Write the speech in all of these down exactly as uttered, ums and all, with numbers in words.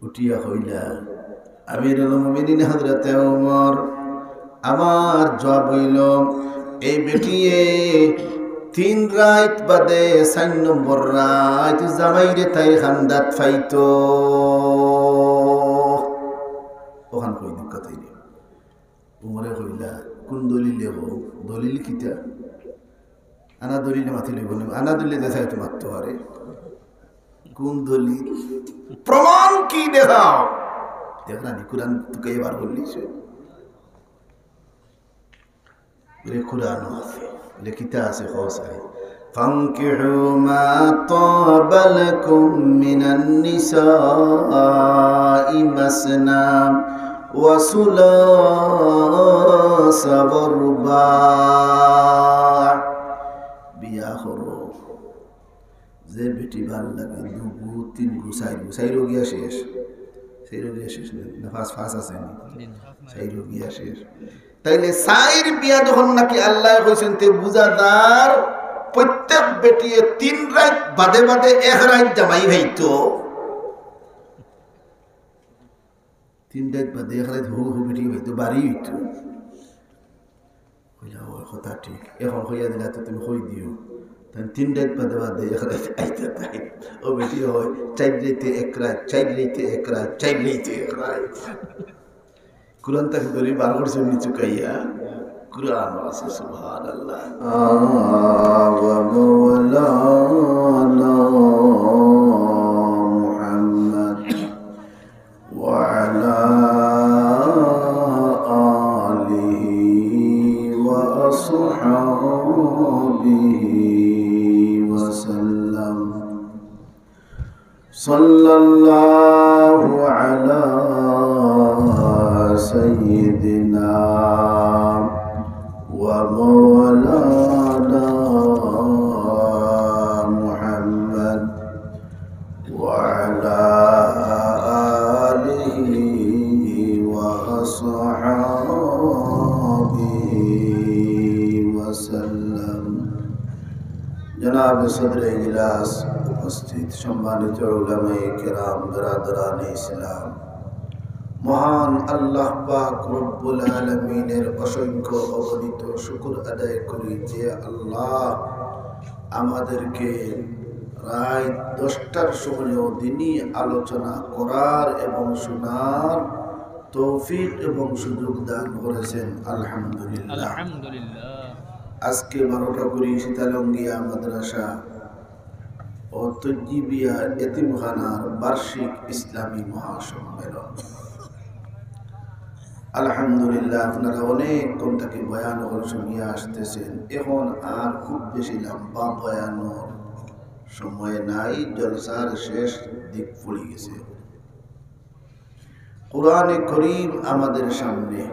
উঠিয়া কইলা, "আমিরুল মুমিনিন হযরতে ওমর, আমার জবাব অইলো, এই বেটিয়ে তিন রাইত বাদে চাইর নম্বর রাইত জামাইরে তাইর কান্দাত পাইতো।" অখান কই দুঃখ তাইরে। উমরে কইলা, "কুন দলিলে কও?" "দলিল কিতা?" "আনা দলিলে মাতিলে অইবো নি?" "আনা দলিলে যে চায় তো মাততো পারে।" "কুন দলিল? প্রমাণ কি দেখাও?" দেখরা নি, কুরআন তুকাইয়া বার করলিছে। বলে, "কুরআনও আছে।" বলে, "কিতা আছে কও চাই?" "فانكحوا ما طاب لكم من النساء مثنى وثلاث ورباع।" বিয়া করো, যে বেটি ভালা লাগে, দুগু, তিনগু, চাইরগু, চাইরো গিয়া শেষ, চাইরো গিয়া শেষ না, না পাঁচ, পাঁচ আছে নি? চাইরো গিয়া শেষ। তাইলে চাইর বিয়া যখন নাকি আল্লায় কইছইন, তে বুঝা যার প্রত্যেক বেটিয়ে তিন রাইত বাদে বাদে এক রাইত জামাই পাইতো। তিন রাইত বাদে এক রাইত হউ হউ বেটি পাইতো, বাড়ি অইতো। কইলা, "অয় কথা ঠিক, অখন কইয়া দিলা তো তুমি কই দিও।" তাইন তিন রাইত বাদে বাদে এক রাইত আইতা তাই। অউ বেটি কয়, "চাইর রাইতে এক রাইত, চাইর রাইতে এক রাইত, চাইর রাইতে এক রাইত।" কুরআন থাকি দলিল বার করছইন নি তুকাইয়া? কুরআনও আছে, সুবহানাল্লাহ। ومولانا محمد وعلى آله وأصحابه وسلم. صلى الله على سيدنا ومولانا محمد وعلى آله وأصحابه وسلم. জনাব সদরে ইজলাস, উপস্থিত সম্মানিত উলামায়ে কেরাম, বেরাদরানে ইসলাম, মহান আল্লাহ পাক রব্বুল আলামিনের অসংখ্য অগণিত শুকর আদায় করি যে আল্লাহ আমাদেরকে রাত দশটার সময়ও দিনী আলোচনা করার এবং শোনার তৌফিক এবং সুযোগ দান করেছেন। আলহামদুলিল্লাহ। আলহামদুলিল্লাহ। আজকে বারোটা কুড়ি শীতলঙ্গিয়া মাদ্রাসা ও তৈয়িবিয়া এতিমখানার বার্ষিক ইসলামী মহাসম্মেলন। আলহামদুলিল্লাহ, আপনারা অনেকক্ষণ থাকি বয়ান অকল শুনিয়া আসতেছেন। এখন আর খুব বেশি লম্বা বয়ানর সময় নাই, জলসার শেষ দিক পড়ি গেছে। কোরআনে করিম আমাদের সামনে,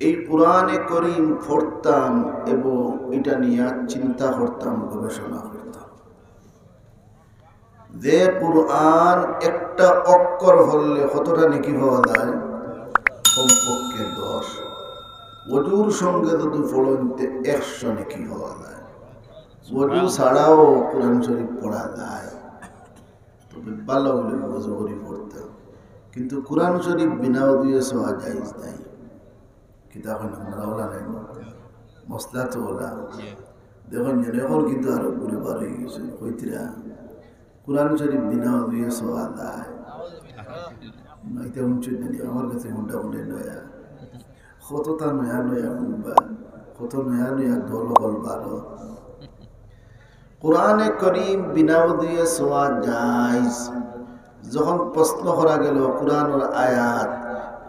এই কোরআনে করিম পড়তাম এবং ইটা নিয়া চিন্তা করতাম, গবেষণা করতাম। যে কোরআন একটা অক্ষর পড়লে কতটা নেকি পাওয়া যায়? কমপক্ষে দশ। অজুর সঙ্গে যদি পড়ইন তে একশো নেকি পাওয়া যায়। অজু ছাড়াও কোরআন শরীফ পড়া যায়, তবে ভালা অইলে অজু করি পড়তাম। কিন্তু কোরআন শরীফ বিনা অজুয়ে ছোয়া জায়েজ নাই। কিতা কইন আপনারা, অলা নায় নি? মসলা তো অলা। দেখইন যেন এখন কিন্তু আরো ঘুরে বার অই গেছে, কইতরা কোরআন শরীফ বিনা অজুয়ে ছোয়া যায়। না, ইটা হুনছইন নি, আমার কাছে হুনটা মনে নয়া। কততা নয়া নয়া হুনবা, কত নয়া নয়া দল অকল বারো। কোরআনে করিম বিনা অজুয়ে ছোয়া জায়েজ। যখন প্রশ্ন করা গেল কোরআনর আয়াত,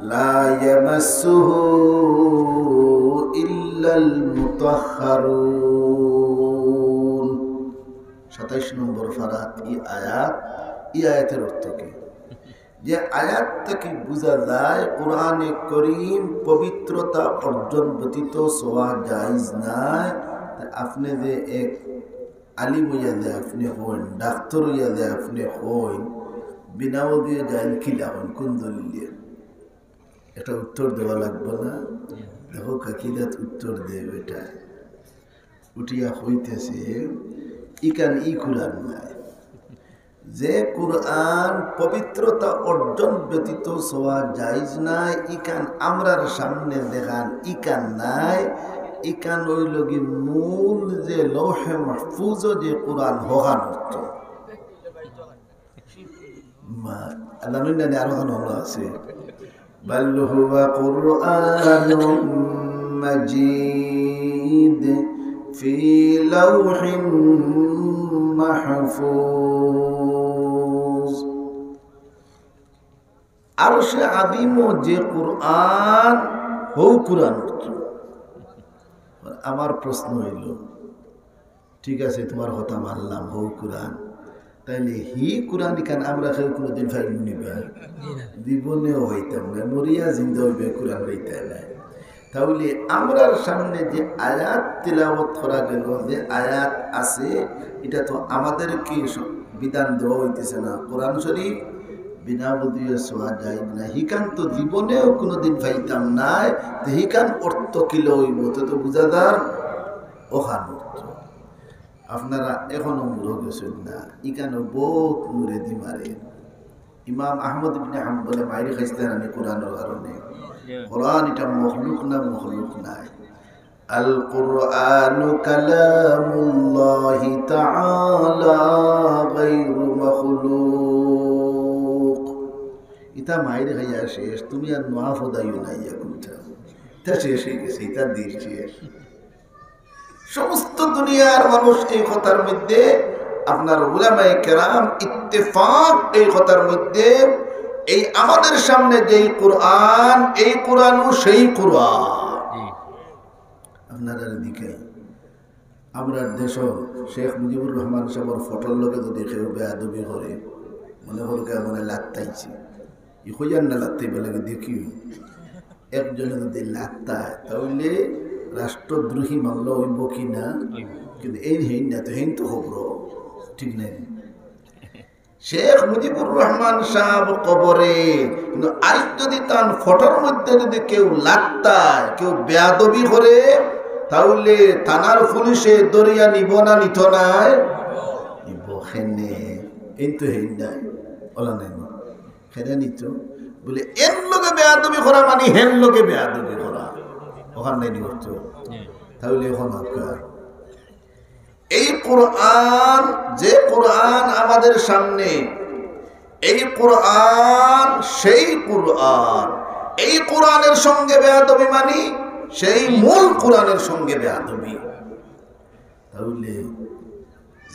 "লা ইয়ামাসসুহু ইল্লাল মুতাহহারুন।" সাতাইশ নম্বর পারাত ই আয়াত, ই আয়াতের অর্থ কি? যে আয়াত থাকি বুঝা যায় কোরআনে করিম পবিত্রতা অর্জন ব্যতীত ছোয়া জায়েজ নায়। তে আপনে যে এক আলিম অইয়া যে আপনে কইন, ডাক্তার অইয়া যে আপনে কইন, বিনা অজুয়ে জায়েজ কিলা কইন, কুন দলিল দিয়া? একটা উত্তর দেওয়া লাগবো না? দেখো কাকিদাত উত্তর দে বেটা। উঠিয়া কইতেছে, "ইখান ই কোরআন নায়।" যে কুরআন পবিত্রতা অর্জন ব্যতীত ছোঁয়া জায়েজ নায়, ইখান আমরার সামনে যেখান, ইখান নায়, ইখান অইলোগি মূল যে লৌহে মাহফুজো যে কুরআন, হখান অর্থ। মা-, আল্লাহ নইন নানি আরো খান হলো আছে। بل هو قرآن مجيد في لوح محفوظ। আরশে আজিমো যে কুরআন, হউ কুরআন অর্থ। আমার প্রশ্ন অইলো, ঠিক আছে, তুমার কথা মানলাম, হউ কুরআন, তাইলে হি কুরআন ইখান আমরা কেউ কুনুদিন পাইমু নি বা? জীবনেও পাইতাম নায়, মরিয়া জিন্দা অইবে কুরআন পাইতায় নায়। তাইলে আমরার সামনে যে আয়াত তিলাওয়াত করা গেলো, যে আয়াত আছে, ইটা তো আমাদেরকে স-, বিধান দেওয়া অইতেছে না। কুরআন শরীফ বিনা উযুয়ে ছোঁয়া যায় না, হিখান তো জীবনেও কুনুদিন পাইতাম নায়, তে হিখান অর্থ কিলা অইবো? তে তো বুঝা যার অখান অর্থ। আপনারা এখনো মুরো গেছইন না, ইখানো বউত মুরেদি মারে। ইমাম আহমদ ইবনে হাম্বলে মাইর খাইছলা নানি কুরআনর কারণে। কুরআন ইটা মখলুক না, মখলুক নায়। القرآن كلام الله تعالى غير مخلوق। ইতা মাইর খাইয়া শেষ, তুমি আর নোয়া ফদাইও না ইয়া কুনটা। ইতা শেষ অইগেছে, ইতা দিন শেষ। সমস্ত দুনিয়ার মানুষ এই কথার মধ্যে, আপনার উলামায়ে কেরাম ইত্তেফাক এই কথার মধ্যে, এই আমাদের সামনে যেই কুরআন, এই কুরআনও সেই কুরআন। আপনারা দিকে আমরার দেশর শেখ মুজিবুর রহমান সাবর ফটোর লগে যদি কেউ বেয়াদবি করে, মনে করুক মানে লাত্তাইছে, ই কইয়ার না লাত্তাইবার লাগি দেখিও। একজনে যদি লাত্তায়, তাইলে রাষ্ট্রদ্রোহী মামলা অইবো কি না? অইবো। কিন্তু এইন হেইন না, তো হেইন তো খবর, ঠিক নায়? শেখ মুজিবুর রহমান সাব কবরে, কিন্তু আইজ যদি তান ফটোর মধ্যে যদি কেউ লাত্তায়, কেউ বেয়াদবি করে, তাইলে থানার পুলিশে ধরিয়া নিবো না নিতো নায়? নিবো। কেনে? এইন তো হেইন নায়, অলা নায় না। কেনে নিতো? বুলে, এন লগে বেয়াদবি করা মানি হেন লগে বেয়াদবি করা। অখান নায় নি অর্থ? তাইলে অখন আপনার এই কুরআন, যে কুরআন আমাদের সামনে, এই কুরআন সেই কুরআন। এই কুরআনের সঙ্গে বেয়াদবি মানি সেই মূল কুরআনের সঙ্গে বেয়াদবি। তাইলে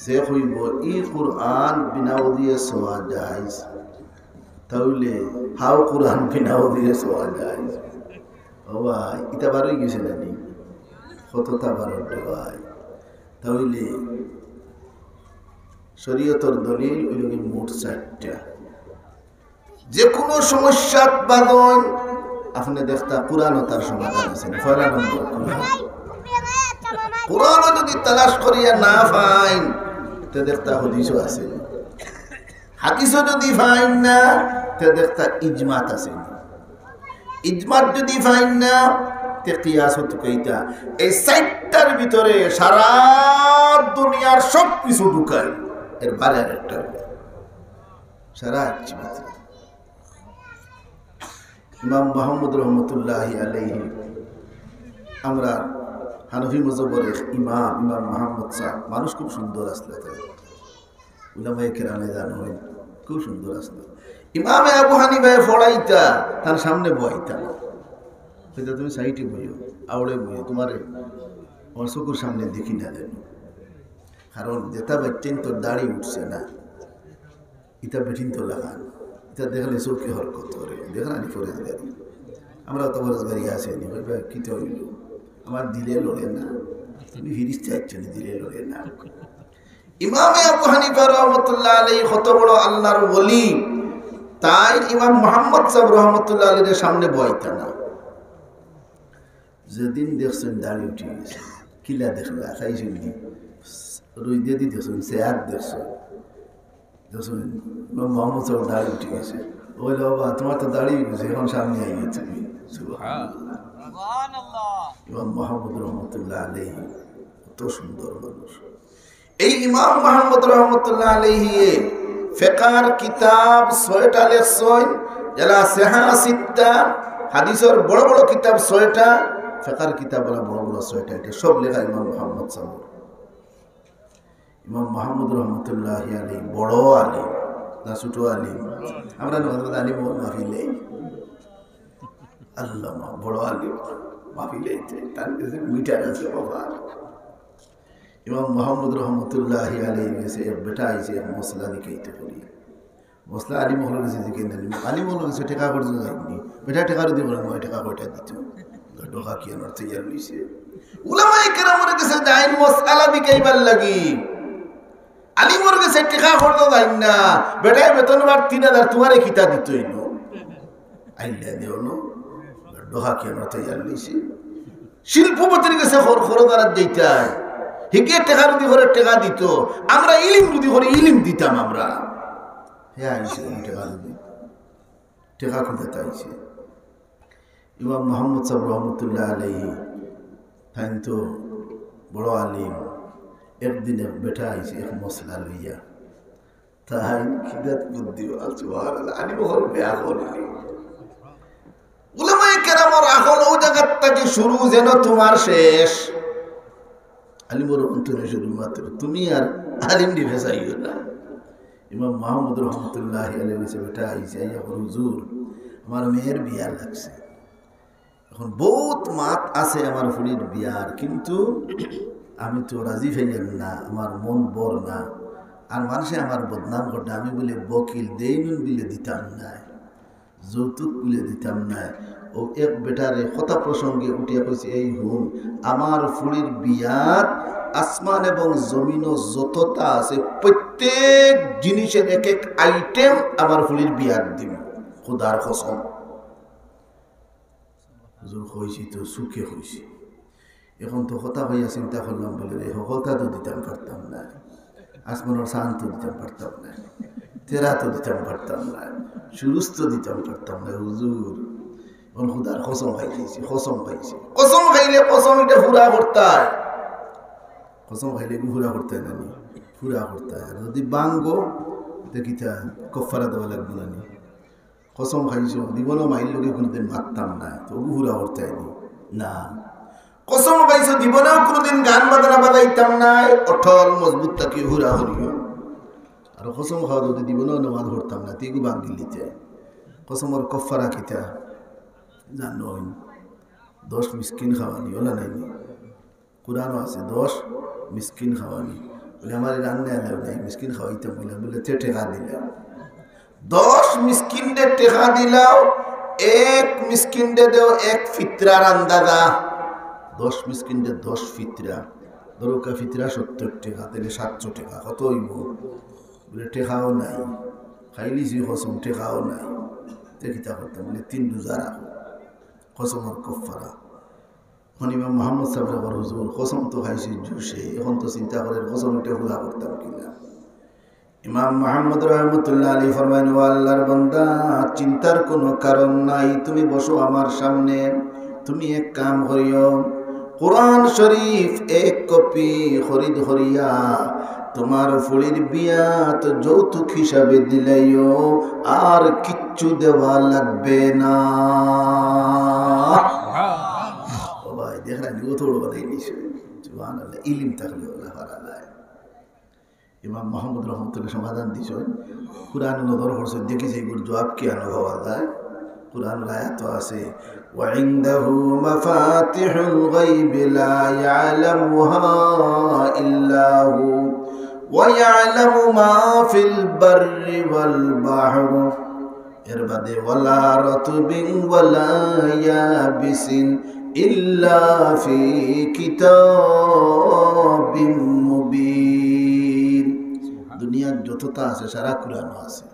যে কইবো ই কুরআন বিনা উযুয়ে ছোঁয়া জায়েজ, তাইলে হাউ কুরআন বিনা উযুয়ে ছোঁয়া জায়েজ। ও ভাই, ইতা বার অইগেছে নানি? কততা বার অইলো ভাই? তাইলে শরীয়তর দলিল অইলোগি মোট চাইরটা। যে কোনো সমস্যাত বাদইন আপনে দেখতা কুরআনো তার সমাধান আছে। পয়লা নম্বর কুরআন। কুরআনো যদি তালাশ করিয়া না পাইন, তে দেখতা হাদিসও আছে। হাদিসও যদি পাইন না, তে দেখতা ইজমাত আছে। ইজমাত যদি পাইন না, তে কিয়াসও তুকাইতা। এই চাইরটার ভিতরে সারা দুনিয়ার সব কিছু ঢুকায়, এর বারে আর একটা নাই। সারা ইজমাত। ইমাম মাহমুদ রহমতুল্লাহি আলাইহি, আমরা হানফি মজহবর এক ইমাম, ইমাম মাহমুদ সাব, মানুষ খুব সুন্দর আছলা। উলামায়ে কেরামে জানইন, খুব সুন্দর আছলা। ইমামে আবু হানিফায় পড়াইতা, তান সামনে বওয়াইতা না। কইতা, "তুমি সাইডে বইও, আওড়ে বইও, তুমারে আমার চকুর সামনে দেখি না যেন।" কারণ যেতা বাইচ্চাইন্তর দাড়ি উঠছে না, ইতা বেটিন্তর লাখান, ইতা দেখলে চউখে হরকত করে, দেখরা নি পরেজগারি। আমরা অত পরেজগারি আছি নি, কইবা, "কিতা অইলো? আমার দিলে লড়ে না, তুমি ফিরিস্তা আইছো নি, দিলে লড়ে না।" ইমামে আবু হানিফা রহমতুল্লাহ আলাইহি কত বড় আল্লাহর ওলি, তাইন ইমাম মোহাম্মদ সাব রহমতুল্লাহ আলাইহির সামনে বওয়াইতা না। যেদিন দেখছইন দাড়ি উঠি গেছে, কিলা দেখলা, খাইছইন নি? রইদেদি দেখছইন, চেয়ার দেখছইন, দেখছইন, ইমাম মোহাম্মদ সাব দাড়ি উঠি গেছে। ও বলে, "বাবা, তুমার তো দাড়ি উঠি গেছে, অখন সামনে আইও তুমি।" সুবহানাল্লাহ। ইমাম মোহাম্মদ রহমতুল্লাহ আলাইহি কত সুন্দর মানুষ। এই ইমাম মাহমুদ রহমতুল্লাহ আলাইহি ফেকার কিতাব ছয়টা লেখছইন, এলা সেহা সিত্তা, হাদিসর বড় বড় কিতাব ছয়টা, ফেকার কিতাব অলা বড় বড় ছয়টা, ইটা সব লেখা ইমাম মোহাম্মদ সাহেব। ইমাম মাহমুদ রহমতুল্লাহ আলী বড় আলিম না ছোট আলিম? আমরা নজরুল আলিম মাহফিলে, আল্লামা বড় আলিম মাহফিলে, তার কাছে মিটার আছে বাবা। ইমাম মোহাম্মদ রহমতুল্লাহ আলী গেছে, এক বেটা আইছে, এক মসলা দিকে ইতে করি। মসলা আলিম অকলর গেছে দিকে নেন, আলিম অকলর গেছে টেকা করতে যায়নি। বেটা টেকা যদি বলে, "মই টেকা কয়টা দিত?" ডোকা কি আনার তৈয়ার হইছে। উলামায়ে কেরামর গেছে যাইন মসআলা বিকাইবার লাগি। আলিমর গেছে টেকা করতে যাইন না। বেটায় বেতন বার তিন হাজার, তোমারে কিতা দিত ইনো? আইল্লা দেও নো। ডোকা কি আনার তৈয়ার হইছে। শিল্পপতির গেছে খর-, খরচ আর যাইতায়। হিগে টেকা রুজি করে টেকা দিত। আমরা ইলিম রুজি করি ইলিম দিতাম আমরা। হে আইছে টেকা রুজি। টেকা খুঁজে আইছে। ইমাম মোহাম্মদ সাহেব রহমতুল্লাহ আলাইহি, তাইন তো বড় আলিম। একদিন এক বেটা আইছে এক মসলা লইয়া। তাইন কিদাত বুদ্ধি, সুবহানাল্লাহ, আলিম অকল বেআকল। উলামায়ে কেরামর আকল অউ জাগাত থাকি শুরু, যেন তোমার শেষ। আলিমর অন্তরে শুধুমাত্র তুমি আর আলিম দিবে চাইও না। ইমাম মাহমুদ রহমতুল্লাহ আলাইহি গেছে বেটা আইছে, আইয়া কয়, "হুজুর, আমার মেয়ের বিয়া লাগছে। এখন বহুত মাত আছে আমার ফুড়ির বিয়ার, কিন্তু আমি তো রাজি হইলাম না, আমার মন বর না। আর মানুষে আমার বদনাম করতে, আমি বলে বকিল, দেইনুন বলে দিতাম না।" যৌতুক বুলে দিতাম নায়। অউ এক বেটারে কথা প্রসঙ্গে উঠিয়া কইছে, "এই হুন, আমার ফুড়ির বিয়াত আসমান এবং জমিনো যততা আছে, প্রত্যেক জিনিসের এক এক আইটেম আমার ফুড়ির বিয়াত দিমু, খুদার কসম।" হুজুর কইছি তো, সুখে কইছি। এখন তো কথা কইয়া চিন্তা করলাম, বলে, "রে, হকলতা তো দিতাম পারতাম না, আসমানর চান তো দিতাম পারতাম না, তেরা তো দিতাম পারতাম না, সুরুজ তো দিতাম পারতাম না, হুজুর।" এখন খুদার কসম খাইছি, কসম খাইছি, কসম খাইলে কসম ইটা পুরা করতায়, কসম খাইলে ইগু পুরা করতায় না নি, পুরা করতায়। আর যদি ভাঙ্গো, তে কিতা কফফারা দেওয়া লাগবো না নি? কসম খাইছো, জীবনও মাইর লগে কোনোদিন মাততাম না, তো অগু পুরা করতায় নি? না। কসম খাইছো, জীবনেও কোনোদিন গান বাজনা বাজাইতাম না, অটল মজবুত থাকি পুরা করিও। আর কসম খাও যদি জীবনেও নামাজ পড়তাম না, তে ইগু ভাঙ্গিলিতায়। কসমর কফফারা কিতা জানো? দশ মিসকিন খাওয়ানি, অলা নায় নি? কুরআনো আছে, দশ মিসকিন খাওয়ানি। বলে, "আমারে রান্না এলাও নাই, মিসকিন খাওয়াইতাম।" বলে, বলে, "তে টেকা দিলাও। দশ মিসকিনরে টেকা দিলাও, এক মিসকিনরে দেও এক ফিতরার আন্দাজা। দশ মিসকিনরে দশ ফিতরা। ধরো কা ফিতরা সত্তর টেকা, তাইলে সাতশো টেকা। কত অইবো?" বলে, "টেকাও নাই। খাইলিছি কসম, টেকাও নাই। তে কিতা করতাম?" বলে, "তিন রোজা রাখো।" কসমর কফফারা। এখন ইমাম মোহাম্মদ সাহেব বলে, "হুজুর, কসম তো খাইছি জুশে, এখন তো চিন্তা করি কসম ইটা পুরা করতাম কিনা।" ইমাম মোহাম্মদ রহমতুল্লাহ আলী ফরমাইন, "ও আল্লাহর বান্দা, চিন্তার কোনো কারণ নাই, তুমি বসো আমার সামনে, তুমি এক কাম করিও, কোরআন শরীফ এক কপি খরিদ করিয়া তোমার ফুড়ির বিয়াত যৌতুক হিসাবে দিলাইও, আর কিচ্ছু দেওয়া লাগবে না।" ও ভাই, দেখরা নি, অত বড় বানাই নিছে। সুবহানাল্লাহ, ইলিম থাকলে অলা পারা যায়। ইমাম মাহমুদ রহমতুল্লাহ সমাধান দিছইন, কুরআনো নজর করছইন, দেখি যে ইগুর জবাব কিয়ানো পাওয়া যায়। কুরআনর আয়াত আছে, "ওয়া ইনদাহু মাফাতিহুল গায়বি লা ইয়ালামুহা ইল্লা হু, ওয়া ইয়ালামু মা ফিল বাররি ওয়াল বাহর।" এর বাদে, "ওয়ালা রাতবিন ওয়ালা ইয়াবিসিন ইল্লা ফি কিতাবিম মুবিন।" দুনিয়ার যততা আছে, সারা কুরআনো আছে।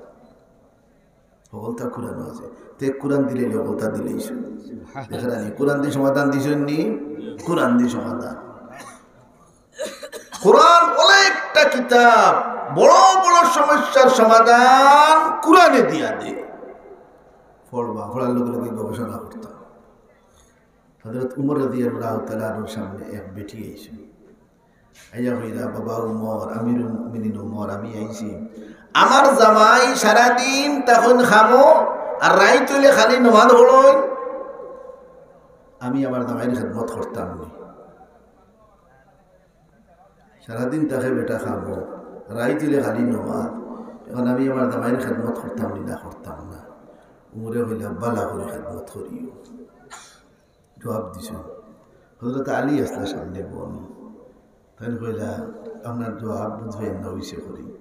হকলতা কুরআনো আছে। তে কুরআন দিলে হকলতা দিলেই শুধু। দেখরা নি, কুরআন দি সমাধান দিছইন নি? কুরআন দি সমাধান। কুরআন অলা একটা কিতাব, বড় বড় সমস্যার সমাধান কুরআনে দিয়া দে। পড়বা, পড়ার লগে লগে গবেষণা করতাম। হযরত উমর রাদিয়াল্লাহু তাআলা আনহুর সামনে এক বেটি আইছে। আইয়া কইরা, "বাবা উমর, আমিরুল মুমিনিন উমর, আমি আইছি। আমার জামাই সারাদিন তখন খামো, আর রাইত অইলে খালি নমাজ পড়ইন। আমি আমার জামাইর খেদমত করতাম নি। সারাদিন তাকে বেটা খামো, রাইত অইলে খালি নমাজ। এখন আমি আমার জামাইর খেদমত করতাম নি, না করতাম না।" উমরে কইলা, "বালা করি খেদমত করিও।" জবাব দিছইন। হযরত আলী আসলা সামনে বন। তাইন কইলা, "আপনার জবাব বুঝবেন না, অইছে করি।"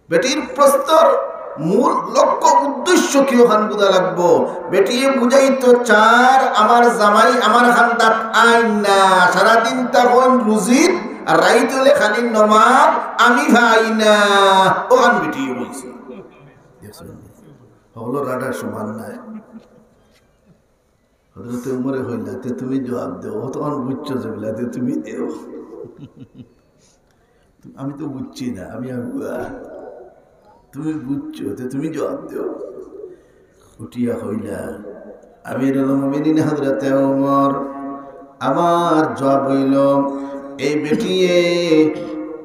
বেটির প্রশ্নর মূল লক্ষ্য উদ্দেশ্য কি অখান বুঝা লাগবো। বেটিয়ে বুঝাইতো চার, আমার জামাই আমার খান্দাত আইন না, সারাদিন তা হইন রুজিত, আর রাইত অইলে খালি নমাজ, আমি পাই না। অখান বেটিয়ে বলছে। দেখছেন? হকলর রাডার সমান নায়। হযরতে উমরে কইলা, "তে তুমি জবাব দেও, অতখান বুঝছো যেবলা, তে তুমি দেও। আমি তো বুঝছি না, আমি আগুয়া। তুমি বুঝছো, তে তুমি জবাব দেও।" উঠিয়া কইলা, "আমিরুল মুমিনিন হযরতে উমর, আমার জবাব অইলো, এই বেটিয়ে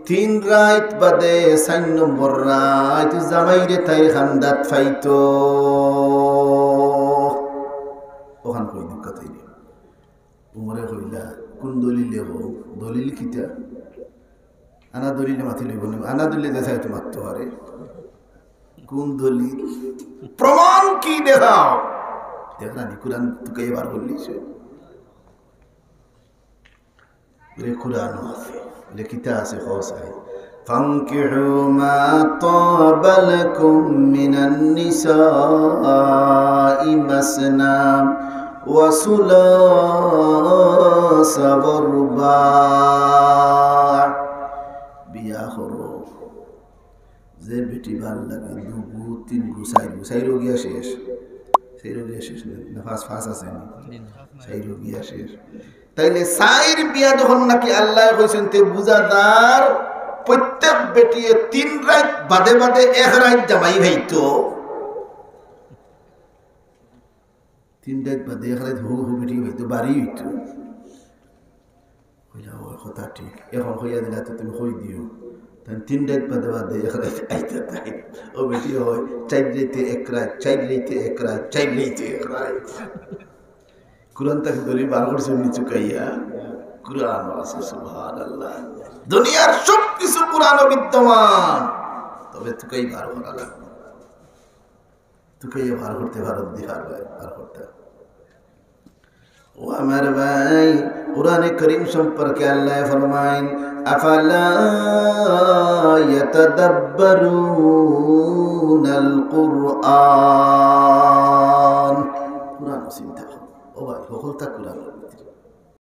তিন রাইত বাদে চাইর নম্বর রাইত জামাইরে তাইর খান্দাত পাইতো।" অখান কই দিক কথাই নেই। উমরে কইলা, "কোন দলিলে কও?" "দলিল কিতা?" "আনা দলিলে মাতি লইব নি?" "আনা দলিলে যে চায় তো মাততে পারে।" "কোন দলিল? প্রমাণ কি দেখাও?" দেখরা নি, কোরআন তুকাই বার করলিছে। বলে, "কোরআনও আছে।" বলে, "কিতা আছে কও চাই?" "فانكحوا ما طاب لكم من النساء مثنى وثلاث ورباع।" বিয়া করো, যে বেটি ভালা লাগে, দুগু, তিনগু, চাইরগু, চাইরো গিয়া শেষ, চাইরো গিয়া শেষ না, না, পাঁচ, পাঁচ আছে নি? চাইরো গিয়া শেষ। তাইলে চাইর বিয়া যখন নাকি আল্লায় কইছইন, তে বুঝা যার প্রত্যেক বেটিয়ে তিন রাইত বাদে বাদে এক রাইত জামাই পাইতো। তিন রাইত বাদে এক রাইত হউ হউ বেটি পাইতো, বাড়ি অইতো। কইলা, "অয় কথা ঠিক, এখন কইয়া দিলা তো তুমি কই দিও।" তাইন তিন রাইত বাদে বাদে এক রাইত আইতা তাই। ও বেটি অয়, চাইর রাইতে এক রাইত, চাইর রাইতে এক রাইত, চাইর রাইতে এক রাইত। কোরআন থাকি ধরি বার করছে নি তুকাইয়া? কোরআন আছে, সুবহানাল্লাহ। দুনিয়ার সব কিছু কোরআনো বিদ্যমান, তবে তুকাই বার করা লাগবো। তুকাইয়া বার করতে পারো, দি পারবে বার করতে। ও আমার ভাই, কোরআনে করিম সম্পর্কে আল্লায় ফরমাইন, "আফালা ইয়াতাদাব্বারুনাল কুরআন।" কোরআন চিন্তা করো। ও ভাই, হকলতা কোরআনর ভিতরে।